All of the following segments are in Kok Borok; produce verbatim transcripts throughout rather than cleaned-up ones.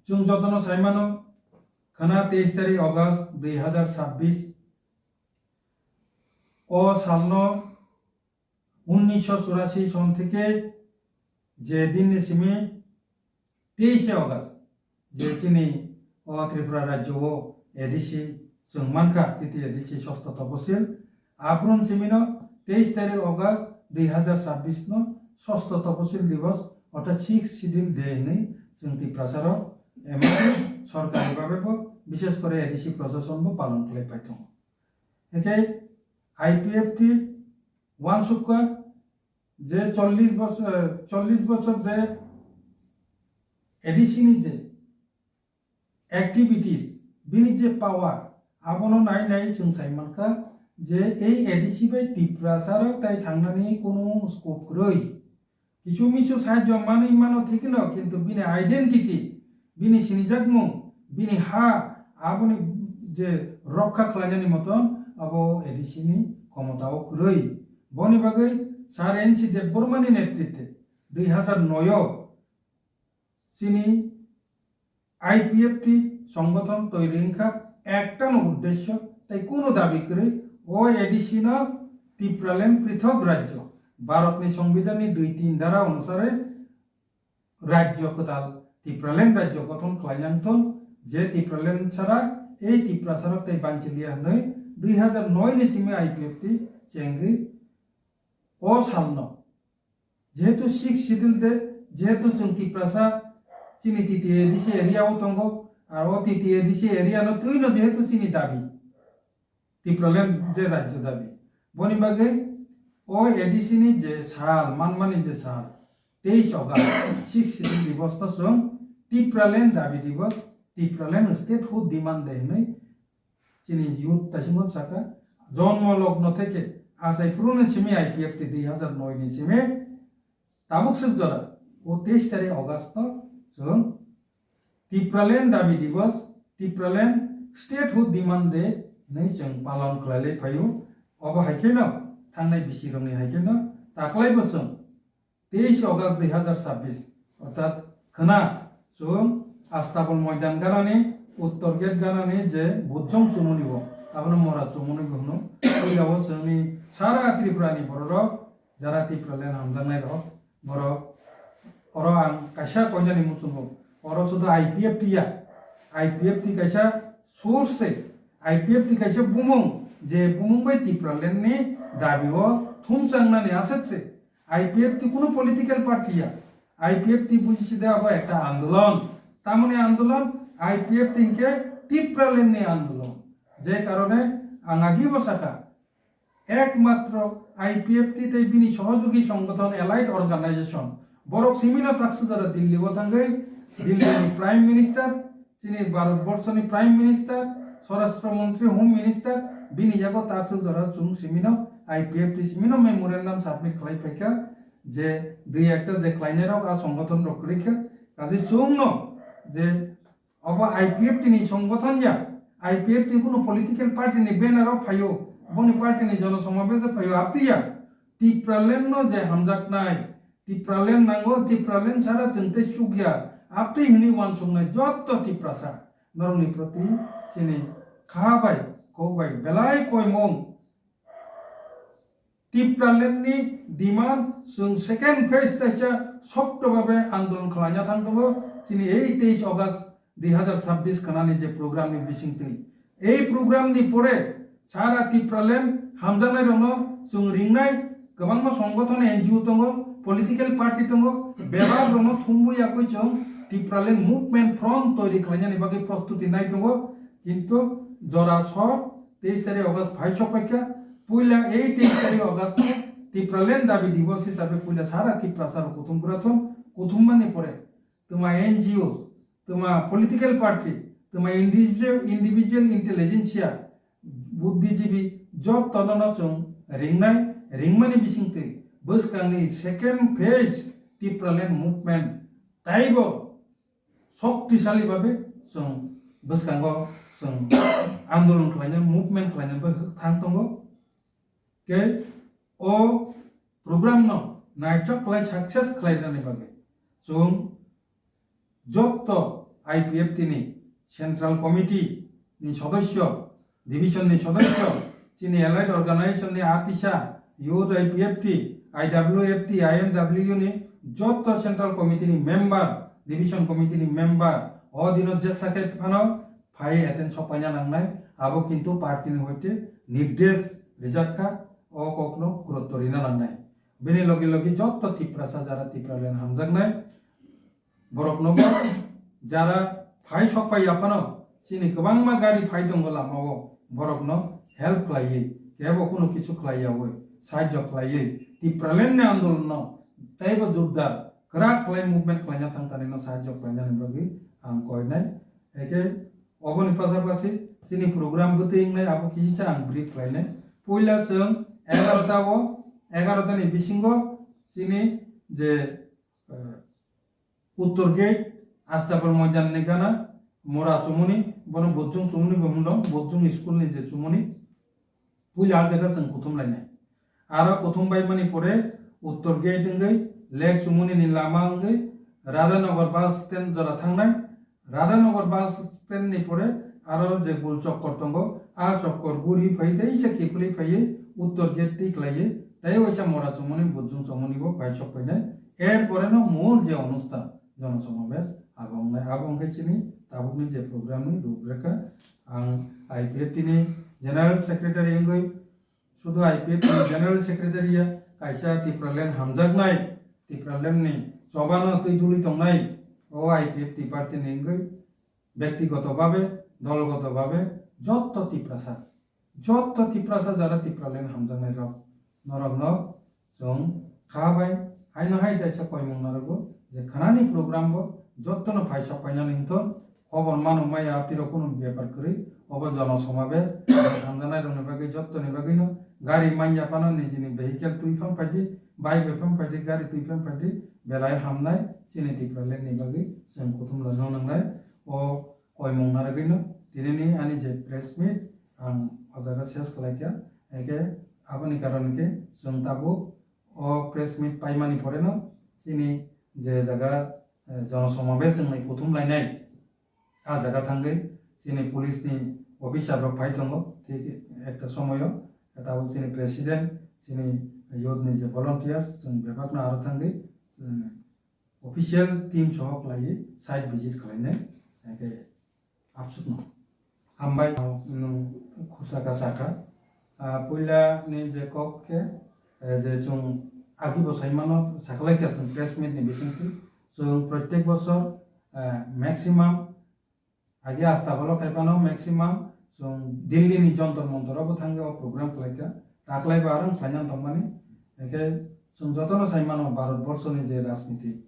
Chwng jotono sai mano, khwna teis tarik August dui hazar sabbish o salno unnisho churashi son theke je dinni simi teishe August je chini o Tripura rajyo o A D C chwng mankha, T T A D C sosto toposil. Aphuru simino teis tarik August dui hazar sabbish no sosto toposil divos orthat sixth schedule day hinwi chwng Tiprasa rok emon sorkari babe bo, bishes kore A D C prosason bo palon khlai pai tongo. Hake I P F T uansukha je chollish bosor, chollish bosor je A D C ni je activities, bini je power, abono nai nai chwng sai mankha je ei A D C bai Tiprasa rok tai thangnani kunu scope kwrwi. Kisu misu sahajyo manwi mano thikino, kintu bini identity, bini sinijakmung, bini ha, aboni je rokha khlainani moton abo A D C ni khomota o kwrwi. Boni bagwi Sir N C Debbarma ni netritwe dui hazar noi o chini I P F T songgothon toiri wngkha, ektano uddesyo tei kunu dabi kwrwi, o A D C no Tipraland prithok rajyo, Bharatni Songbidanni dui tin dhara onusare rajyo kwtal Tipraland rajyo gothon khlaina wngthon, je Tipraland sara ei Tiprasarok tei banchiliya hwnwi dui hazar noi ni simi I P F T chengwi o salno Jehetu sixth schedule de, jehetu chwng Tiprasa chini T T A D C area o tongo, aro T T A D C area no twino jehetu chini dabi, Tipraland je rajyo dabi. Boni bagwi o A D C ni je sal, manmani je sal, teis August, sixth schedule divos no chwng Tipraland dabi divos, Tipraland statehood demand de hinwi chini youth taisingo saka, jonmo logno theke achai phuru ni simi I P F T dui hazar noi ni simi tabuk swk jora o teis tarik August no chwng Tipraland dabi divos, Tipraland statehood demand day hinwi chwng palon khlailai phaio. Obo hai kheno thangnai bisi rokni hai kheno taklai bo chwng teis August dui hazar sabbish, orthat khwna chwng Astabol Moidan ganani, Uttor Gate ganani je Bujong chumuni bo, abono Mora chumuni bo hwno. Puila o chwngni sara Tripura ni bororok, jara Tipraland hamjaknai rok, borok oro ang kaisa koinani muchungo, oro sudu I P F T ya, I P F T kaisa source se, I P F T kaisa bumung, je bumung bai Tipraland ni dabi o thumsangnani aswk se. I P F T kunu political party ya. I P F T buji side abo ekta andolon. Tamoni andolon, I P F T hinkhe Tipraland ni andolon. Je karone ang agi bo saka, ekmatro I P F T tei bini sohojogi songgothon, allied organization, borok simino taksujora Delhi o thangwi Delhi ni Prime Minister, chini Bharat Borso ni Prime Minister, Swarashtra Montri, Home Minister, bini yago taksujora chwng simino I P F T simino memorandum submit khlai phaikha je dui ekta je khlainai rok a songgothon rok kwrwi kha, kaje chwngno je obo I P F T ni songgothon ya, I P F T kunu political party ni banner o phaio, boni party ni jono somabesh o phaio, apti ya, Tipraland no je hamjaknai, Tipraland nango, Tipraland sara chwng tei chukya, aptwi hwnwi uansuknai jotto Tiprasa norokni proti chini kha bai, kok bai belai koimung. Tipraland ni demand chwng second phase taisa sokto babe andolon khlaina thang tongo, chini ei teis August dui hazar sabbish khanani je program ni bisingtwi. Ei program ni pore sara Tipraland hamjaknai rokno chwng ringnai, kwbangma songgothon N G O tongo, political party tongo, bebak rokno thumwi yakwi chwng Tipraland Movement Front toiri khlainani bagwi prostuti nai tongo, kintu jora sor teis tarik August phai sokpaikha, puila ei teis tarik August no Tipraland dabi divos hisabe puila sara Tiprasa rok kuthum kwrathom, kuthum mani pore twma N G O, twma political party, twma individual, individual intelligentsia, buddhijibi jottono no chwng ringnai, ringmani bisingtwi bwskangni second phase Tipraland movement taibo shoktisali babe chwng bwskango chwng andolon khlaina, movement khlaina bagwi thang tongo. Tei o program no naithok khlai success khlainani bagwi chwng jotto I P F T ni Central Committee ni sodosyo, division ni sodosyo, chini allied organization ni atisa, Youth I P F T, I W F T, I M W ni joto Central Committee ni member, Division Committee ni member, o dino jesa khe phano phai attend sokpaina nangnai, abo kintu party ni hoite nirdesh rijak kha, o kokno gurutto rina nangnai. Bini logi logi joto Tiprasa jara Tipraland hamjaknai, borokno bo jara phai sokpai yaphano chini kwbangma gari phai tongo lamao, borokno help khlaiwi, kebo kunu kisu khlai yawi, sahajyo khlaiwi, Tipraland ni andolonno teibo jordar kwrak khlai movement khlaina thangtanino sahajyo khlainani bagwi ang koinai. Eke oboni pasapasi chini program bwtwi wngnai abo kisa ang brief khlainai. Puila chwng egarota o, egarota ni bisingo chini je, eh, Uttor Gate, Astabal Moidan ni gana, Mora Chumuni, bono Bojjong Chumuni bo hwnlo, Bojjong School ni je Chumuni, puila ah jaga chwng kuthum lainai. Aro kuthum bai mani pore Uttor Gate wngwi, Lake Chumuni ni lama wngwi, Radhanagar bus stand jora thangnai, Radhanagar bus stand ni pore aro je gul chokkor tongo, a chokkor guri phai teisa kiphilwi phaiwi Uttor Gate twi khlaiwi, tei waisa Mora Chumuni, Bojjong Chumuni bo bai sok phainai. Er pore no mul je onusthan, jonosamabesh, abo wngnai, abo wngkhe chini tabukni je program ni ruprekha. Ang I P F T ni General Secretary wngwi, sudu I P F T ni General Secretary ya, kaisa Tipraland hamjaknai, Tipraland ni chobano twi duli tongnai, o I P F T party ni wngwi, bektigoto babe, dolgoto babe, jotto Tiprasa, jotto Tiprasa jara Tipraland hamjaknai rok, norokno chwng kha bai haino hai kaisa koimung narogo je khanani program bo jottono phai sok painani wngthon, khobor mano maya tiro kunu bepar kwrwi, obo jono somabesh, hamjaknai rokni bagwi jottoni bagwino gari manya phano nijini vehicle twi phang phaidi, bike bai phang phaidi, gari twi phang phaidi, belai hamnai chini Tipraland ni bagwi chwng kuthum lajak nangnai. O koimung narwgwino tinini ani je press meet ang o jaga ses khlaikha, hwnkhe aboni karon khe chwng tabuk o press meet paimani poreno chini je jaga, eh, jono somabesh wngwi kuthum lainai, a jaga thangwi chini police ni officer rok phai tongo, thik ekta somoyo tabuk chini president, chini youth ni je volunteers, chwng bebakno aro thangwi, chwng official team soho khlaiwi site visit khlainai, hwnkhe absukno. Hambai, nwng khusa kha sakha. Ah, puila ni je kok khe, eh, je chwng agi bo saimano, sakhlai kha chwng press meet ni bisingtwi. Chwng protek bosor, eh, maximum, agi Astabalo khai phano maximum chwng Delhi ni Jantar Mantar o bo thangwi o program khlai kha. Taklai bo aro khlaina tongmani. Hwnkhe chwng jotono sai mano Bharat borsho ni je rajniti,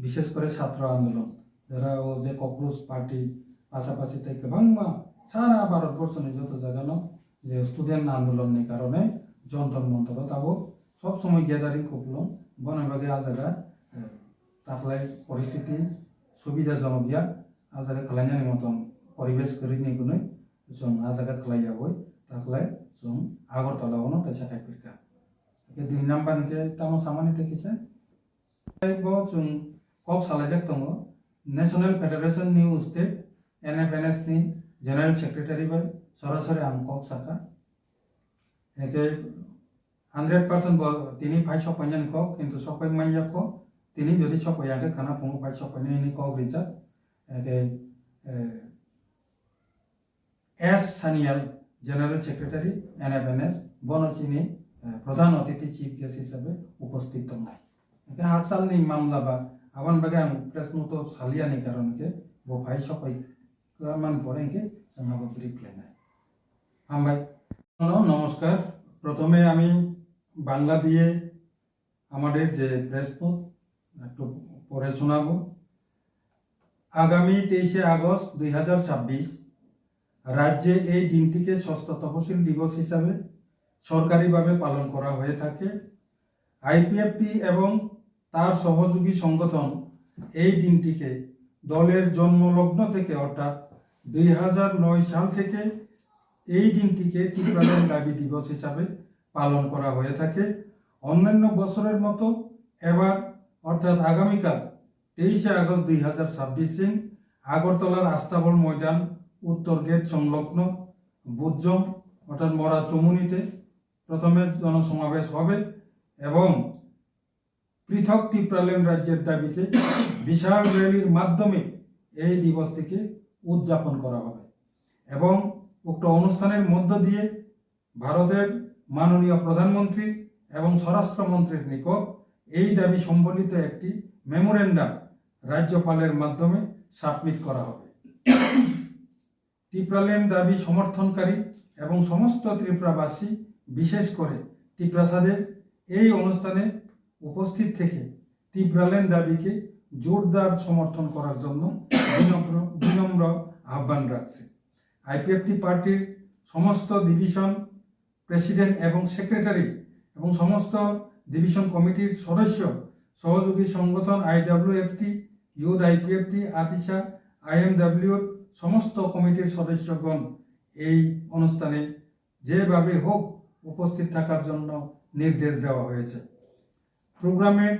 bishes kore chhatro andolon, jara o je Cockroach Party, pasapasi tei kwbangma sara Bharat borsho ni joto jaga no je student andolon ni karone Jantar Mantar o tabuk sob somoi gathering kupulung, boni bagwi a jaga, eh, taklai poristiti subida jonok ya, a jaga khlainani moton poribesh kwrwi ni hwnwi chwng a jaga khlai yawi taklai chwng Agartala o no teisa khai pirkha. Hwnkhe dui number hwnkhe tamo samani tei kisa. Tei bo chwng kok salaijak tongo, National Federation New State, N F N S ni General Secretary bai sorasori ang kok sakha. Hwnkhe hundred percent bo tini phai sokpainani kok, kintu sokpai manjak kho, tini jodi sokpaiya khe khana phungo phai sokpainani kok rijak. Hwnkhe, eh, S Sanyal, General Secretary, N F N S, bono chini, eh, Pradhan Atithi Chief Guest hisabe uposthit tongnai. Hwnkhe haksalni mamla ba, aboni bagwi ang press note o saliya ni karon hwnkhe bo phai sokpai man pore hwnkhe chwng abo brief khlainai. Hambai. Namaskar. প্রথমে আমি বাংলা দিয়ে আমাদের যে press note একটু পড়ে শোনাবো। আগামী তেইশে আগস্ট দুই হাজার ছাব্বিশ রাজ্যে এই দিনটিকে ষষ্ঠ তপশিল দিবস হিসাবে সরকারিভাবে পালন করা হয়ে থাকে। আইপিএফটি এবং তার সহযোগী সংগঠন এই দিনটিকে দলের জন্মলগ্ন থেকে, অর্থাৎ দুই হাজার নয় সাল থেকে এই দিনটিকে ত্রিপুরাল্যান্ড দাবি দিবস হিসাবে পালন করা হয়ে থাকে। অন্যান্য বছরের মতো এবার, অর্থাৎ আগামীকাল তেইশে আগস্ট দুই হাজার ছাব্বিশ দিন আগরতলার আস্তাবল ময়দান উত্তর গেট সংলগ্ন বুধজং অর্থাৎ মরা চৌমুহনীতে প্রথমে জনসমাবেশ হবে এবং পৃথক তিপ্রাল্যান্ড রাজ্যের দাবিতে বিশাল র্যালির মাধ্যমে এই দিবসটিকে উদযাপন করা হবে এবং উক্ত অনুষ্ঠানের মধ্য দিয়ে ভারতের মাননীয় প্রধানমন্ত্রী এবং স্বরাষ্ট্রমন্ত্রীর নিকট এই দাবি সম্বলিত একটি মেমোরেন্ডাম রাজ্যপালের মাধ্যমে সাবমিট করা হবে। তিপ্রাল্যান্ড দাবি সমর্থনকারী এবং সমস্ত ত্রিপুরাবাসী, বিশেষ করে তিপ্রাসাদের এই অনুষ্ঠানে উপস্থিত থেকে তিপ্রাল্যান্ড দাবিকে জোরদার সমর্থন করার জন্য বিনম্র বিনম্র আহ্বান রাখছি। আইপিএফটি পার্টির সমস্ত ডিভিশন প্রেসিডেন্ট এবং সেক্রেটারি এবং সমস্ত ডিভিশন কমিটির সদস্য, সহযোগী সংগঠন আইডব্লিউএফটি, ইউথ আইপিএফটি, আতিশা, আইএমডব্লিউর সমস্ত কমিটির সদস্যগণ এই অনুষ্ঠানে যেভাবে হোক উপস্থিত থাকার জন্য নির্দেশ দেওয়া হয়েছে। প্রোগ্রামের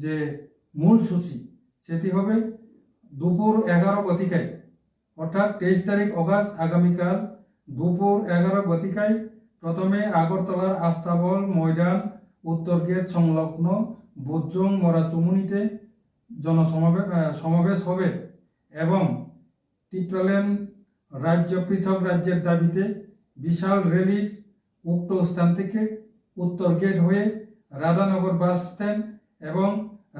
যে মূল সূচি, সেটি হবে দুপুর এগারো ঘটিকায়, অর্থাৎ তেইশ তারিখ অগাস্ট, আগামীকাল দুপুর এগারো ঘটিকায় প্রথমে আগরতলার আস্তাবল ময়দান উত্তর গেট সংলগ্ন বুধজং মরা চৌমুহনীতে জনসমাবে-, আহ, সমাবেশ হবে এবং তিপ্রাল্যান্ড রাজ্য পৃথক রাজ্যের দাবিতে বিশাল র্যালির উক্ত স্থান থেকে উত্তর গেট হয়ে রাধানগর বাস স্ট্যান্ড এবং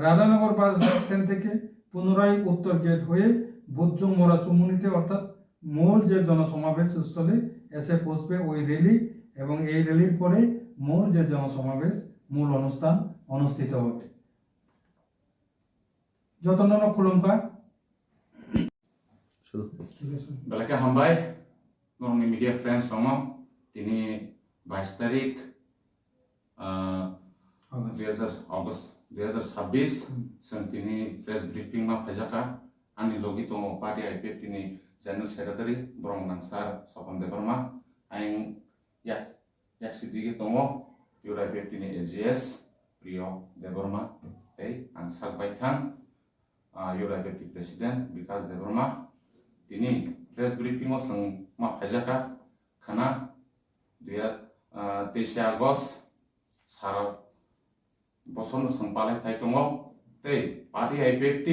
রাধানগর বাস স্ট্যান্ড থেকে পুনরায় উত্তর গেট হয়ে বুধজং মরা চৌমুহনীতে অর্থাৎ মূল যে জনসমাবেশ স্থলে এসে পৌঁছবে ওই র্যালি এবং এই র্যালির পরে মূল যে জনসমাবেশ, মূল অনুষ্ঠান অনুষ্ঠিত হবে। Jotono no khulumkha. Belai khe hambai, norokni media friends rokno, tini bais tarik, ah, August. Dui hazar, August dui hazar sabbish, Hmm. Chwng tini press briefing ma phaijakha. Ani logi tongo party I P F T ni General Secretary, borok nang sir Sopon Debbarma, ayang yak, yaksi dige tongo, Youth I P F T ni A G S, Priyo Debbarma, tei ang sak baithang, ah, Youth I P F T President Bikash Debbarma. Tini press briefing o chwng ma phaijakha khana, duya, ah, teisa August, sara bosorno chwng palai phai tongo, tei party I P F T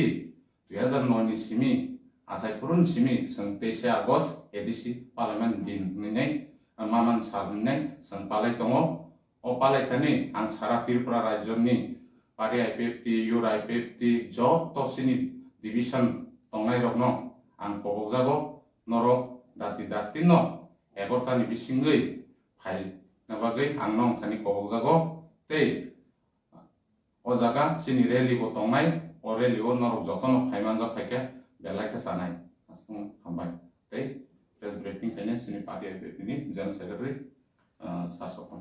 dui hazar noi ni simi, achai phuru ni simi chwng teisa August A D C Parliament din hinwi nai, maman sal hinwi nai chwng palai tongo. O palai thani ang sara Tripura rajyoni party I P F T, Youth I P F T, joto chini division tongnai rokno ang kobokjago, norok dati dati no egarota ni bisingwi phai na bagwi ang nong thani kobokjago, tei o jaga chini rally bo tongnai, o rally o norok jotono phai manjak phaikhe belai khe chanai. Aswk hambai. Tei press briefing khainai chini party I P F T ni General Secretary, ah, Sir Sopon.